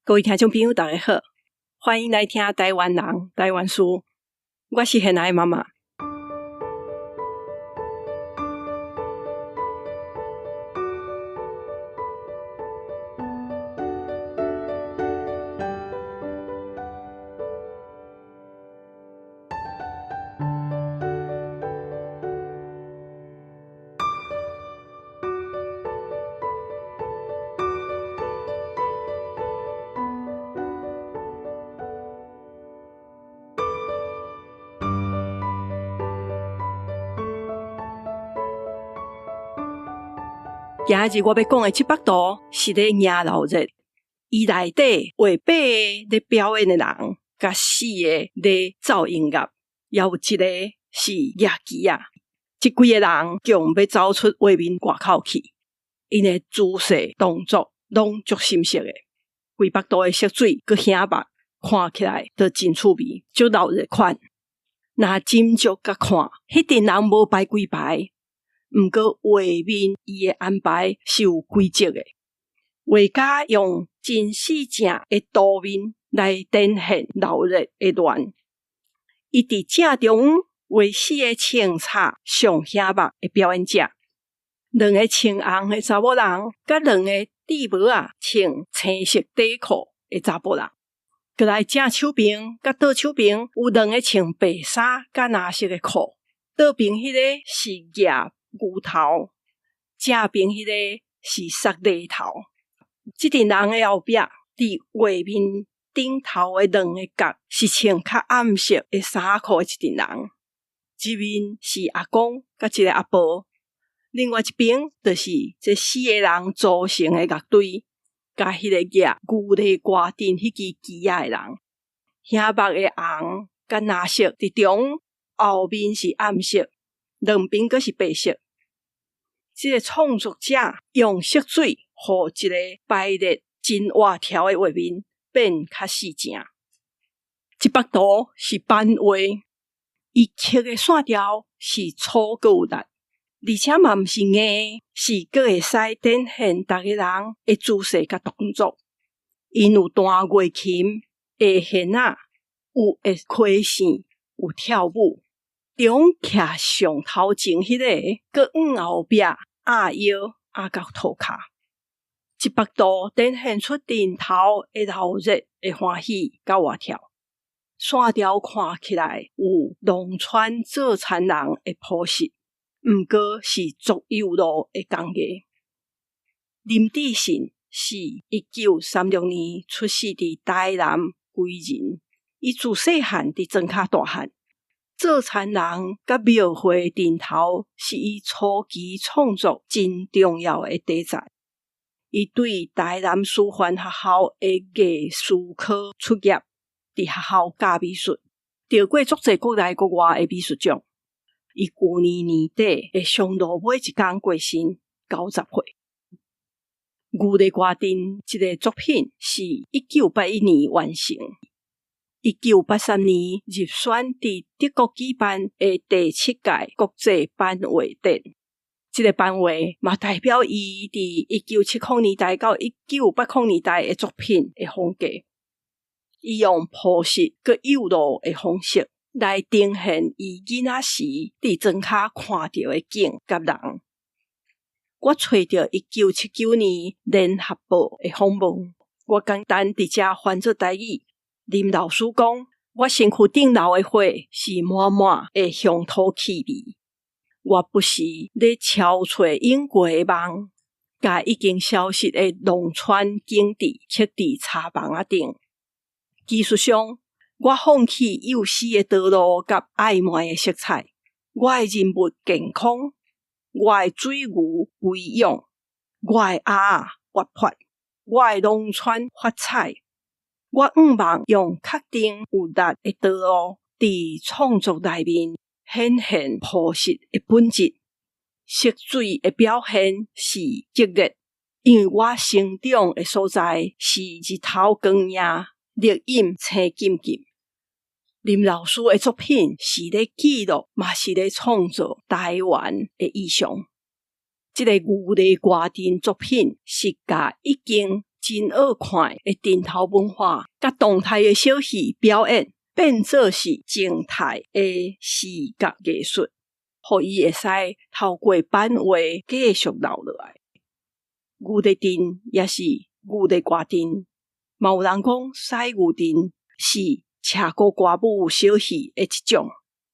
各位聽眾朋友，大家好，歡迎來聽台灣人台灣事，我是現愛媽媽。今日我欲講的這幅圖是咧迎老熱，伊內底畫八個咧表演的人，佮四个咧奏音樂，猶有一個是舉旗仔。這幾个人強欲走出畫面外口去，𪜶的姿勢動作攏足深色的。規幅圖的色水閣顯目，看起來都真趣味，足鬧熱款。若斟酌佮看，彼陣人無排幾排。毋過畫面伊的安排是有規則的，畫家用真四正的圖面來展現鬧熱的亂。伊佇正中央畫四个穿插上顯目的表演者，兩个穿紅的查某人，佮兩个戴帽仔穿青色短褲的查埔人。閣來正手爿佮倒手爿有兩个穿白衫佮藍色的褲，倒爿彼个是舉牛頭，正爿彼个是捒犁頭。這陣人的後壁，佇畫面頂頭的兩个角是穿較暗色的衫褲的一陣人，一面是阿公佮一个阿婆，另外一邊就是這四个人組成的樂隊，佮彼个舉牛犁歌陣彼支旗仔的人。顯目的紅佮藍色佇中，後面是暗色，兩邊閣是白色。這个創作者用色水，予一个排列真活條的畫面變較四正。這幅圖是版畫，伊刻的線條是粗閣有力，而且嘛毋是硬的，是閣會使展現逐個人的姿勢佮動作。𪜶有彈月琴、下弦仔，有會開線，有跳舞。中徛上頭前彼个，閣往後壁壓腰壓到塗跤。這幅圖展現出陣頭的鬧熱的歡喜佮活跳，線條看起來有農村做田人的樸實，毋過是足幼路的工藝。林志信是1936年出世佇台南歸仁，伊自細漢佇莊跤大漢。做田人佮廟會陣頭是伊初期創作真重要的題材。伊對台南師範學校的藝術科畢業，佇學校教美術，得過足濟國內國外的美術獎。伊舊年年底的上落尾一工過身，90歲。牛犁歌陣這个作品是1981年完成。1983年入選佇德國舉辦的第七屆國際版畫展，這个版畫嘛代表伊佇1970年代到1980年代的作品的風格。伊用樸實閣幼路的方式來呈現伊囡仔時佇莊跤看著的景佮人。我揣著1979年聯合報的訪問，我簡單佇遮翻做台語。林老師講，我身軀頂流的血是滿滿的鄉土氣味。我不時咧敲揣湧過的夢，共已經消失的農村景致刻佇柴房仔頂。技術上，我放棄幼時的道路佮曖昧的色彩。我的人物健康，我的水牛肥勇，我的鴨仔活潑，我的農村發彩。我向望用確定有力的道路，佇創作內面顯現樸實的本質。色水的表現是激烈，因為我成長的所在是日頭光影，綠蔭青金金。林老師的作品是咧記錄，嘛是咧創造台灣的意象。這个牛犁歌陣作品是共已經真好看的陣頭文化，佮動態的小戲表演，變做是靜態的視覺藝術，予伊會使透過版畫繼續留落來。牛犁陣抑是牛犁歌陣，嘛有人講屎牛陣是車鼓歌舞小戲的一種。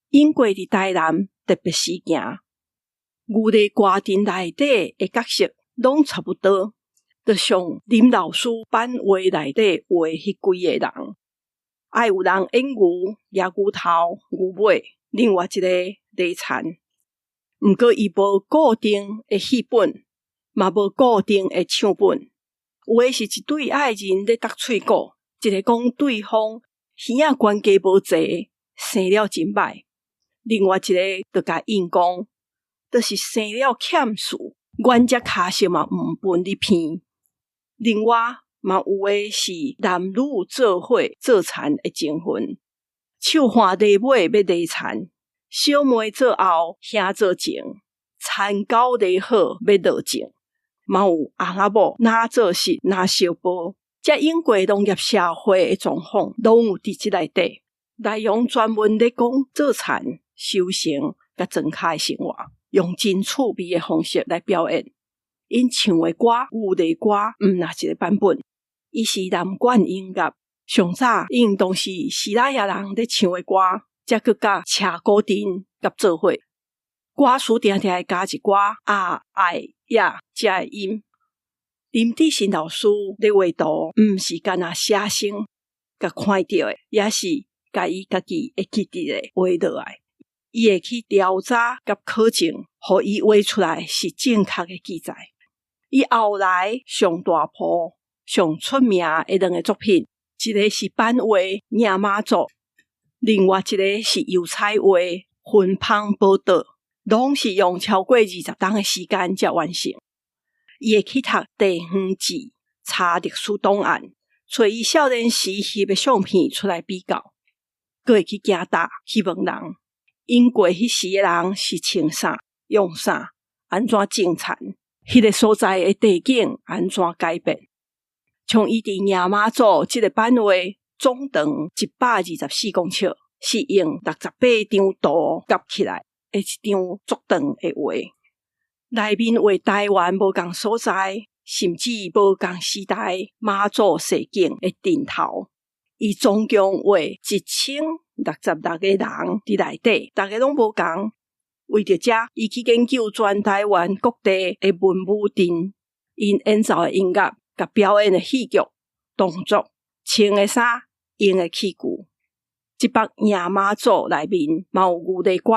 永過佇台南特別時行，牛犁歌陣內底的角色攏差不多，就像林老師版畫內底畫彼幾個人，愛有人演牛、舉牛頭、牛尾，另外一个犁田。毋過伊無固定的戲本，嘛無固定的唱本。有的是一對愛人咧觸喙鼓，一个講對方耳仔懸低無齊，生了真䆀；另外一个就共應講，就是生了欠事，阮這跤色嘛毋分你鼻。另外嘛有的是男女做伙做田的情分，手挽犁尾欲犁田，小妹做後，兄做前，田溝犁好欲落種。嘛有翁仔某若做實若相報，這永過農業社會的狀況，攏有佇這內底。內容專門咧講做田、收成佮莊跤的生活，用真趣味的方式來表演。𪜶唱的歌，牛犁歌，毋若一个版本，伊是南管音樂。上早應當是西拉雅人咧唱的歌，才閣佮車鼓陣佮做伙。歌詞定定會加一寡啊、愛、呀這个音。林志新老師咧畫圖，毋是干焦寫生，共看著的，也是共伊家己會記得的畫落來。伊會去調查佮考證，予伊畫出來是正確的記載。伊後來上大部、上出名的兩个作品，一个是版畫《迎媽祖》，另外一个是油彩畫《芬芳寶島》，攏是用超過20冬的時間才完成。伊會去讀地方志、查歷史檔案，揣伊少年時翕的相片出來比較，閣會去行搭去問人，永過彼時的人是穿啥、用啥、按怎種田，彼个所在的地景按怎改變。像伊佇迎媽祖這个版畫，總長124公尺，是用68張圖夾起來的一張足長的畫。內面畫台灣無仝所在，甚至無仝時代媽祖踅景的陣頭。伊總共畫1066個人佇內底，逐个攏無仝。為著這，伊去研究全台灣各地的文武陣，𪜶演奏的音樂、佮表演的戲劇、動作、穿的衫、用的器具。這幅迎媽祖內面嘛有牛犁歌，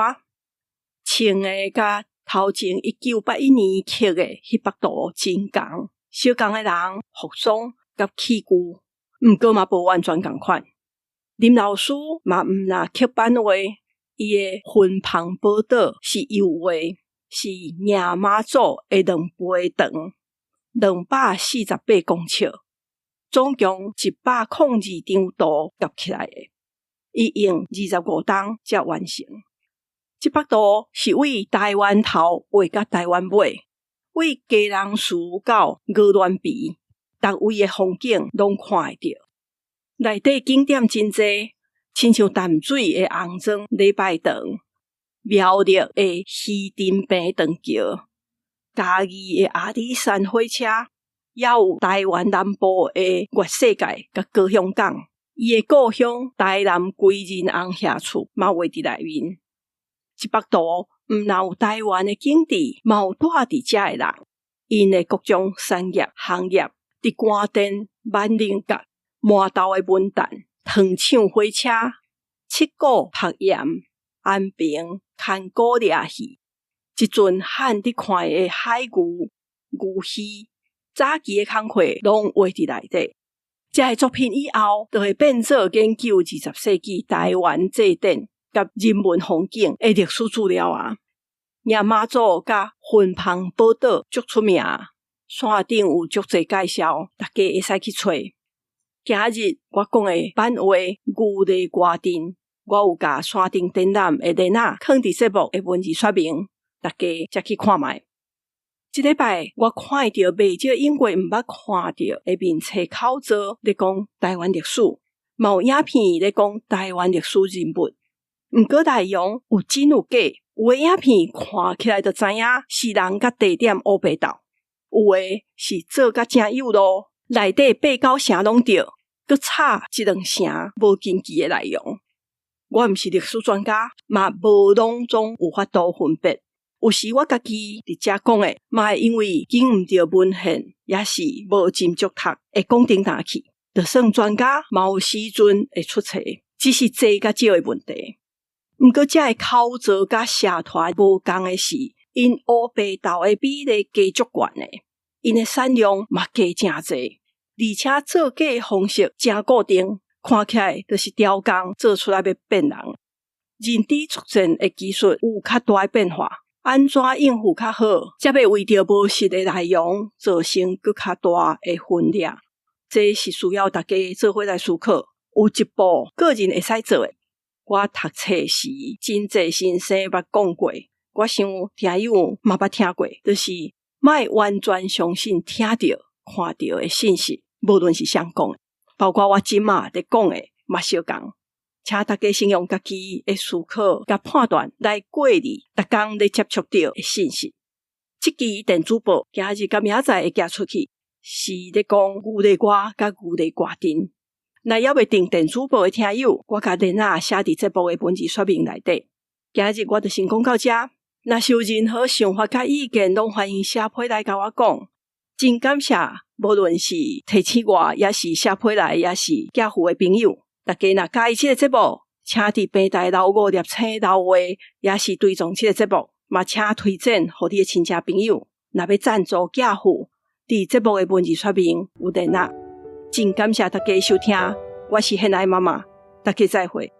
穿的佮頭前1981年刻的彼幅圖真仝，相仝的人、服裝佮器具，毋過嘛無完全仝款。林老師嘛毋若刻版畫，伊的芬芳寶島是油畫，是迎媽祖的兩倍長，248公尺，總共102張圖夾起來的。伊用25冬才完成。這幅圖是對台灣頭畫到台灣尾，對基隆嶼到鵝鑾鼻，逐位的風景攏看會著。內底景點真濟，親像淡水的紅磚禮拜堂、苗栗的魚陣坪長橋、嘉義的阿里山火車，猶有台灣南部的月世界佮高雄港。伊的故鄉台南歸仁翁爺厝嘛畫佇內面。這幅圖毋若有台灣的景致，嘛有蹛佇遮的人，𪜶的各種產業、行業，佇關電、萬靈閣、饃豆的文旦、糖廠火車、七股曝鹽、安平牽鼓掠戲，這陣罕得看的海牛、牛墟，早期的工課攏畫佇內底。這个作品以後，就會變做研究20世紀台灣祭典佮人文風景的歷史資料啊。迎媽祖佮芬芳寶島足出名，線頂有足濟介紹，大家會使去揣。今日我講的版畫《牛犁歌陣》，我有共線頂展覽的鏈仔囥佇節目的文字說明，大家才去看覓。這禮拜我看著袂少用過毋捌看著的面冊口座咧講台灣歷史，嘛有影片咧講台灣歷史人物。毋過內容有真有假，有的影片看起來就知影是人佮地點烏白鬥，有的是做甲誠有路，內底八九成攏對，閣插一兩成無根據的內容。我毋是歷史專家，嘛無攏總有法度分別。有時我家己佇遮講的，嘛會因為揀毋著文獻，抑是無斟酌讀，會講頂當去。就算專家，嘛有時陣會出錯，只是濟佮少的問題。毋過遮的口座佮社團無仝的是，𪜶烏白鬥的比例加足懸的，𪜶的產量嘛加誠濟，而且做假的方式誠固定，看起來就是刁工做出來欲騙人。認知作戰的技術有較大的變化，按怎應付較好，才袂為著無實的內容造成閣較大的分裂。這是需要大家做伙來思考。有一步個人會使做的。我讀冊時，真濟先生捌講過，我想聽友嘛捌聽過，就是莫完全相信聽著、看著的信息，無論是誰講的，包括我這馬佇講的嘛相仝。請大家先用家己的思考佮判斷來過濾逐工咧接觸著的信息。這期電子報今日佮明仔載會寄出去，是咧講牛內外佮牛內外陣。若猶未訂電子報的聽友，我共連仔寫佇節目的文字說明內底。今日我就先講到遮，若是有任何想法佮意見，攏歡迎寫批來共我講。真感謝，無論是提醒我，抑是寫批來，抑是寄付的朋友，大家若佮意這个節目，請佇平台留五粒星留話，抑是追蹤這个節目，嘛請推薦予你的親戚朋友。若欲贊助寄付，佇節目的文字說明有連仔。真感謝大家收聽，我是現愛媽媽，大家再會。